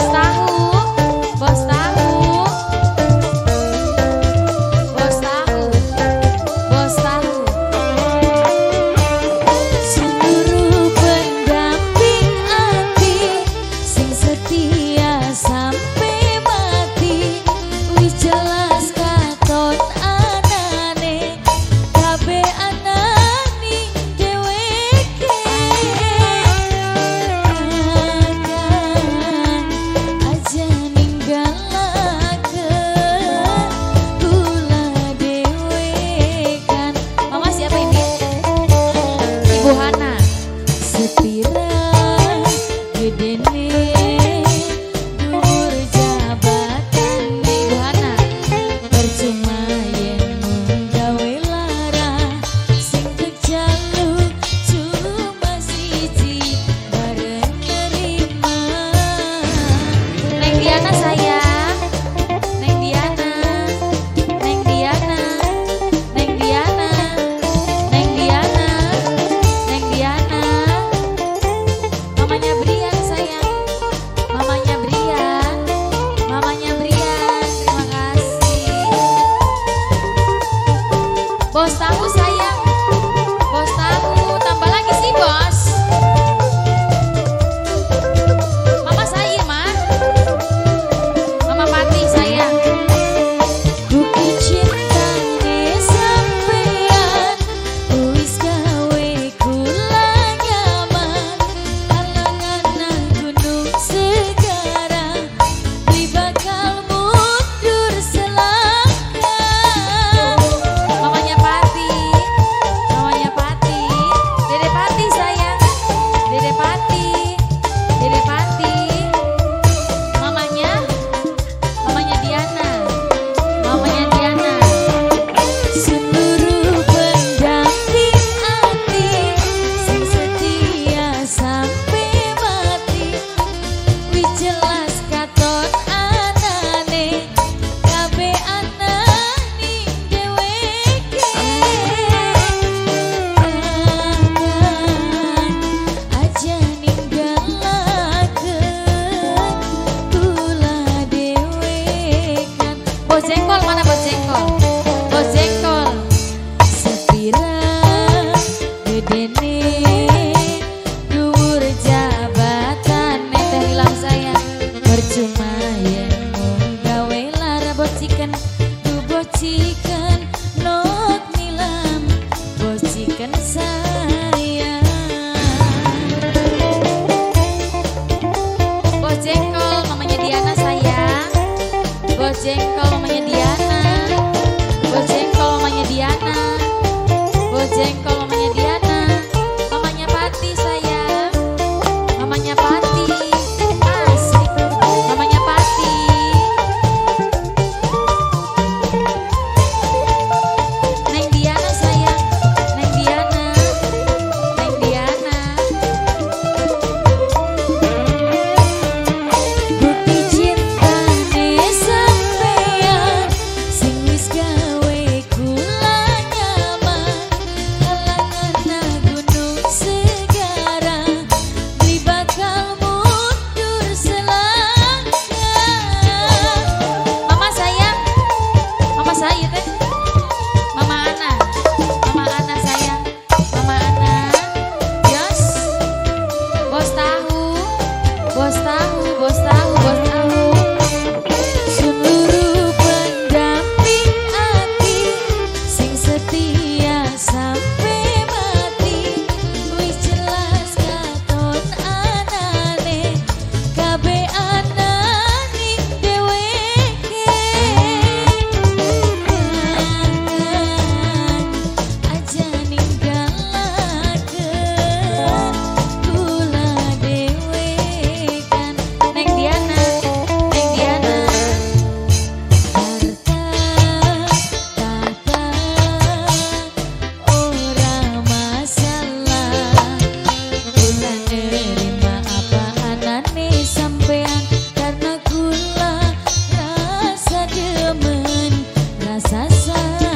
tahu, bos tahu, bos tahu, bos tahu. Seluruh pendamping ati, sing setia sampai mati, wis jelas katon anane, kabeh anane dheweke. Kakang aja ninggalaken kula dhewekan. Mama siapa ini? Ibu Hana. Sepira gedene dhuwur jabatan Ibu Hana, percuma yen mung gawe lara, sing kejaluk cuma siji, bareng nerima. Neng Diana sayang, Neng Diana, Neng Diana, Neng Diana, Neng Diana, Neng Diana. Mamanya Brian sayang, mamanya Brian, mamanya Brian, terima kasih. Bos tahu sayang, bos tahu, tambah lagi sih bos. Mama saya mah, Mama Pati sayang. Bukti cintane sampean wis gawe kula nyaman, halangan nang gunung segara beli bakal mundur selangkah. Mamanya Pati, mamanya Pati, Dede Pati sayang, Dede Pati, Dede Pati. Mamanya, mamanya Diana, mamanya Diana. Seluruh pendamping ati, sing setia sampai mati, wis jelas katon anane, kabeh anane dheweke. Kakang aja ninggalaken kula dhewekan. Bos jengkol mana bos jengkol? Bos jengkol. Sepira gedene dhuwur jabatan teh hilang sayang, percuma yen mung gawe lara, bos chicken, du bos chicken not nilam, bos chicken sayang. Bos jengkol mamanya Diana sayang, bos jengkol mamanya Diana, bos jengkol mamanya Diana, bos jengkol mamanya Diana, mamanya Pati sayang, mamanya Pati, asik, mamanya Pati. Neng Diana sayang, Neng Diana, Neng Diana. Bukti cintane sampean sing wis gawe kula nyaman, halangan nang gunung segara beli bakal mundur selangkah. Mama sayang, mama saya teh, Mama Ana, Mama Ana sayang, Mama Ana. Yos, bos tahu, bos tahu, bos tahu, bos tahu. Seluruh pendamping ati, sing setia sampai mati, wis jelas katon anane, kabeh anane dheweke. Kakang aja ninggalaken kula dhewekan. Neng Diana, Neng Diana. Harta tahta ora masalah, kula nerima apa anane sampean, karena kula rasa demen, rasa sayang.